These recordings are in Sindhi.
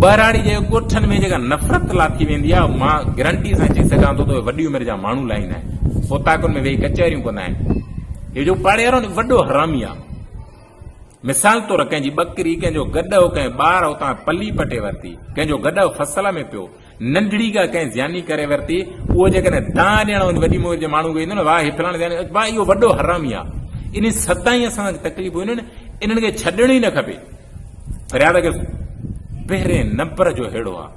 ٻهراڙي جي ڳوٺن ۾ جيڪا نفرت لاٿي ويندي آهي، مان گرنٽي سان چئي سگهان ٿو ته اهي وڏي عمر جا ماڻهو لاهيندا آهن. اوطاقن ۾ ويهي ڪچهريون ڪندا آهن. هي جو پاڙي وارو آهي وڏو حرامي آهي. مثال طور ڪنهن جي ٻڪري، ڪنهن جو گڏهه، ڪنهن ٻار اتان پلي پٽي ورتي، ڪنهن جو گڏهه فصل ۾ پيو، ننڍڙي ڪا ڪنهن زياني ڪري ورتي، اهو جيڪڏهن دانهن ڏيڻ وڃي وڏي عمر جي ماڻهو کي ايندو نه، واهه هي فلاڻي زياني، واهه اهو وڏو حرامي آهي. انهي سدائين اسان کي تڪليفون اينديون آهن، انهن کي ڇڏڻ ئي نه کپي. فرياد کي پهرين نمبر جو ههڙو آهي.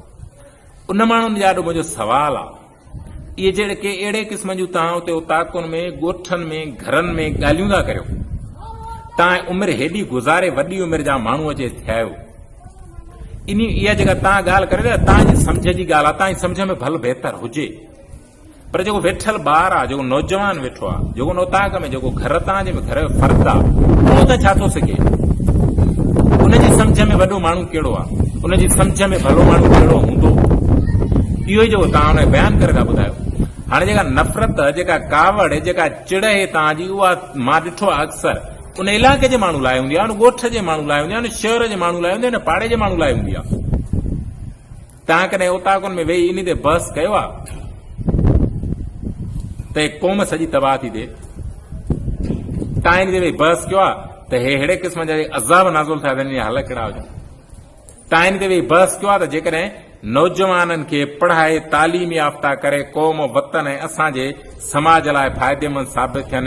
ان ماڻهن جي آڏو منهنجو سوال آهي. اهي جهڙي ڪي اهڙي قسم جون توهان اتي اوطاقن ۾ ڳوٺن ۾ گهرن ۾ ڳالهيون ٿا ڪريو. توهان عمر هيڏي گذاري وڏي عمر جا ماڻهو اچي ٿيا آهيو. انهي اها جيڪا توهان ڳالهه ڪريو ٿا توهان جي سمجهه جي ڳالهه آهي توهان جي سمجهه ۾ ڀل بهتر هجي. پر جيڪو ويٺل ٻار آ، جيڪو نوجوان ويٺو آ، جيڪو ان اوطاق ۾ جيڪو گهر تان جي گهر جو فرد آ، اهو ته ڇا ٿو سگهي؟ ان جي سمجهه ۾ وڏو ماڻهو ڪهڙو آ؟ ان جي سمجهه ۾ ڀلو ماڻهو ڪهڙو هوندو؟ اهو ئي جيڪو توهان ان کي بيان ڪري ٿا ٻڌايو. هاڻي جيڪا نفرت، جيڪا ڪاوڙ، جيڪا چڙ اهي توهان جي اها مان ڏٺو آ اڪثر ان علائقي جي ماڻهو لاء هوندي آ، ان ڳوٺ جي ماڻهو لاء هوندي آ، ان شهر جي ماڻهو لاء هوندي آ، ان پاڙي جي ماڻهو لاء هوندي آ. توهان ڪڏهن اوطاقن ۾ ويهي انهي تي بحث ڪيو آ ته هي قوم سڄي تباهه ٿي ٿئي؟ توهان انهي تي ويهي بحث ڪيو آ ته هي ههڙي قسم جا جيڪي عذاب نازل ٿيا اٿن انهي جا حل ڪهڙا هجن؟ توهان انهي تي ويهي بحث ڪيو آ ته جيڪڏهن نوجوانن کي پڙهائي تعليم يافته ڪري قوم، وطن ۽ اسان جي سماج لاء فائديمند ثابت ٿين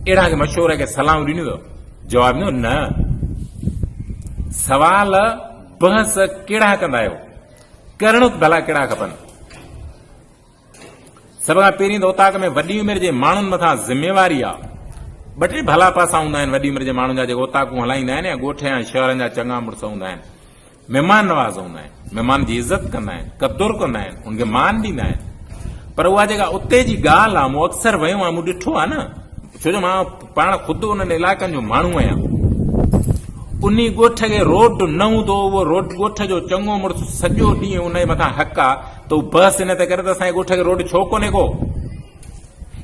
اهڙا ڪي مشورا ڪي صلاحون ڏنيون اٿو؟ جواب ڏنو نه. سوال بحث ڪهڙا ڪندا آهيو؟ ڪرڻ ڀلا ڪهڙا کپن؟ سڀ کان پهرين ته اوطاق ۾ وڏي عمر جي ماڻهن مٿان ذميواري آ. ٻه ٽي ڀلا پاسا هوندا آهن وڏي عمر جي ماڻهن جا جيڪي اوطاقون هلائيندا آهن يا ڳوٺ يا شهرن جا چڱا مڙس هوندا آهن. مهمان نواز هوندا آهن، مهمان جي عزت ڪندا آهن، قدر ڪندا آهن، ان کي مان ڏيندا آهن. پر اها جيڪا اتي جي ڳالهه آ مون اڪثر ويو آهيان مون ڏٺو آ نه ڇو جو مان پاڻ خود انهن علائقن جو ماڻهو آهيان. انهي ڳوٺ کي روڊ نه هوندو هو، اهو روڊ ڳوٺ جو چڱو مڙس سڄو ڏينهن ان جي مٿان حق آ ته هو بحث ان تي ڪري ته اسان جي ڳوٺ کي روڊ ڇو ڪونهي ڪو؟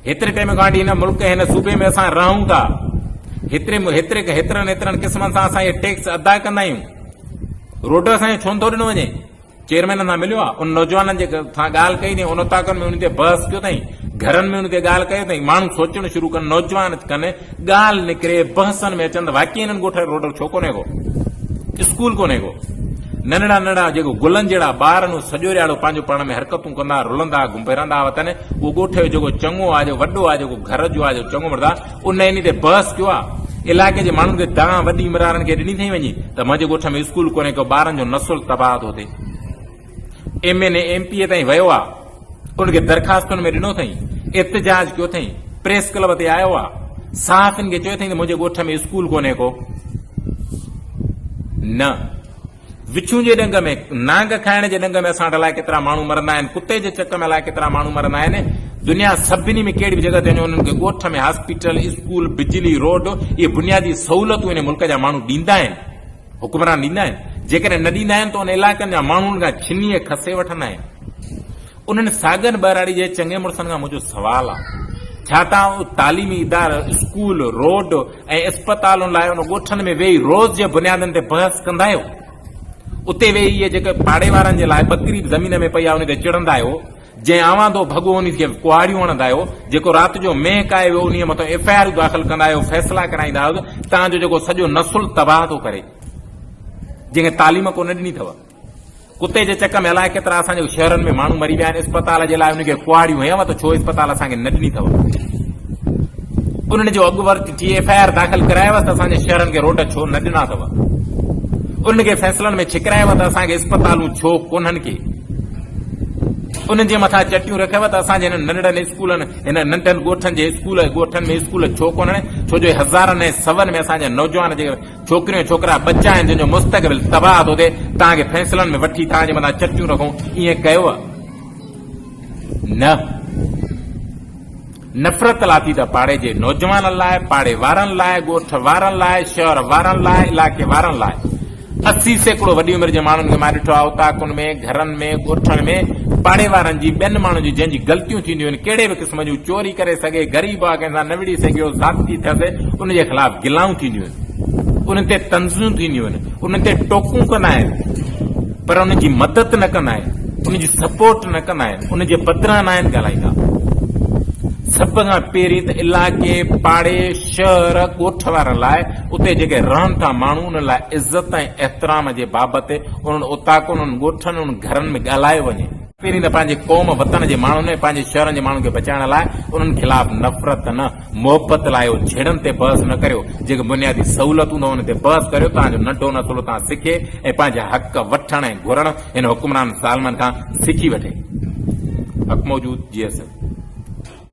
هيتري ٽيم کان وٺي هن ملڪ هن صوبي ۾ اسان رهون ٿا. هيتري هيتري هيترن هيترن قسمن سان اسان اهي ٽيڪس ادا ڪندا آهيون. روڊ اسان کي ڇو نٿو ڏنو وڃي؟ چيئرمينن سان مليو آ، ان نوجوانن جي سان ڳالهه ڪئي اٿئي، ان اوطاقن ۾ انهن تي بحث ڪيو اٿئي، گهرن ۾ انهن تي ڳالهه ڪئي اٿئي، ماڻهو سوچڻ شروع ڪن، نوجوان ڪن، ڳالهه نڪري، بحثن ۾ اچن ته واقعي هنن ڳوٺ روڊ ڇو ڪونهي ڪو، اسڪول ڪونهي ڪو، ننڍڙا ننڍڙا جيڪو گلن جهڙا ٻار آهن، اهي سڄو ڏيهاڙو پنهنجو پاڻ ۾ حرڪتون ڪندا، رلندا، گهمڦرندا وتن، اهو ڳوٺ جو جيڪو چڱو آ، جيڪو وڏو آ، جيڪو گهر جو آ، جيڪو چڱو مرد آ، ان انهي تي بحث ڪيو آ. علائقي جي ماڻهن کي دانهن وڏي عمر وارن کي ڏني ٿئي وڃي ته منهنجي ڳوٺ ۾ اسڪول ڪونهي ڪو ٻارن جو نسل تباهه ٿو ٿئي. M N A M P A تائين ويو آ ان کي درخواستن ۾ ڏنو اٿئي احتجاج ڪيو اٿئي پريس ڪلب تي آيو آ صحافين کي چيو اٿئي ته منهنجي ڳوٺ ۾ اسڪول ڪونهي ڪو نه وڇون جي ڏنگ ۾، نانگ کائڻ جي ڏنگ ۾ اسان وٽ الائي ڪيترا ماڻهو مرندا آهن، ڪتي جي چڪ ۾ الائي ڪيترا ماڻهو مرندا آهن، دنيا سڀني ۾ ڪهڙي به جڳهه تي وڃو انهن کي ڳوٺ ۾ هاسپيٽل، اسڪول، بجلي، روڊ اهي بنيادي سهولتون انهي ملڪ جا ماڻهو ڏيندا آهن، حڪمران ڏيندا آهن، جيڪڏهن نه ڏيندا آهن ته ان علائقن جا ماڻهو انهن کان ڇني ۽ کسي وٺندا آهن. انهن ساڳين ٻهراڙي جي چڱي مڙسن کان منهنجو سوال آ، ڇا توهان تعليمي ادارا، اسڪول، روڊ ۽ اسپتالن لاء ان ڳوٺن ۾ ويهي روز جي بنيادن تي بحث ڪندا آهيو؟ اتي ويهي اهي جيڪي پاڙي وارن جي لاء ٻڪري به زمين ۾ پئي آ ان تي چڙهندا آهيو، جنهن آواندو ڀڳو انهي کي ڪهاڙيون هڻندا آهيو، جيڪو رات جو مينهن ڪاهي ويو انهيء مٿان ايف I آرون داخل ڪندا آهيو، فيصلا ڪرائيندا آهيو ته توهان جو جيڪو سڄو نسل تباهه ٿو ڪري، جنهن کي تعليم ڪو نه ڏني اٿو. ڪتي جي چڪ ۾ الائي ڪيترا اسان جي شهرن ۾ ماڻهو مري ويا آهن، اسپتال جي لاء انهن کي ڪهاڙيون هنيو ته ڇو اسپتال اسان کي نه ڏني اٿو؟ انهن جو اڳ ورت ٿي ايف I R داخل ڪرايو ته اسان جي شهرن کي روڊ ڇو نه ڏنا اٿو؟ انهن کي فيصلن ۾ ڇڪرايو ته اسان کي اسپتالون ڇو ڪونهن ڪي؟ انهن جي مٿان چٽيون رکيو ته اسان جي هنن ننڍڙن اسڪولن هن ننڍن ڳوٺن جي اسڪول ڳوٺن ۾ اسڪول ڇو ڪونهن؟ ڇو جو هزارن ۽ سون ۾ اسان جا نوجوان جيڪي ڇوڪريون ۽ ڇوڪرا ٻچا آهن جن جو مستقبل تباهه ٿو ٿئي، توهان کي فيصلن ۾ وٺي توهان جي مٿان چٽيون رکون، ائين ڪيو نه. نفرت لاٿي ته پاڙي جي نوجوانن لاء، پاڙي وارن لاء، ڳوٺ وارن لاء، شهر وارن لاء، علائقي وارن لاء. 80% وڏي عمر جي ماڻهن کي مان ڏٺو آهي اوطاقن ۾، گهرن ۾، ڳوٺن ۾ پاڙي وارن جي ٻين ماڻهن جي جنهن جي غلطيون ٿينديون آهن ڪهڙي به قسم جون چوري ڪري سگهي، غريب آهي ڪنهن سان نه وڙهي سگهيو، زيادتي ٿيس ان جي خلاف گلائون ٿينديون آهن، انهن تي طنزون ٿينديون آهن، انهن تي ٽوڪون ڪندا آهن. پر انهن جي مدد نه ڪندا آهن، انهن جي سپورٽ نه ڪندا آهن، انهن جي بدران ناهن ڳالهائيندا. سڀ کان پهرين ته علائقي، پاڙي، شهر، ڳوٺ وارن لاء اتي جيڪي رهن ٿا ماڻهو انهن لاء عزت ۽ احترام جي بابت انهن اوطاقن، انهن ڳوٺن، انهن گهرن ۾ ڳالهايو وڃي. پهرين ته پنهنجي قوم، وطن جي ماڻهن ۽ پنهنجي شهرن جي ماڻهن کي بچائڻ لاء انهن خلاف نفرت نه، محبت لايو، جهيڙن تي بحث نه ڪريو، جيڪي بنيادي سهولتون اٿو انهن تي بحث ڪريو تان جو ننڍو نسل اتان سکي ۽ پنهنجا حق وٺڻ ۽ گهرڻ هن حڪمران ظالمن کان سکي وٺي. حق موجود جي ايس.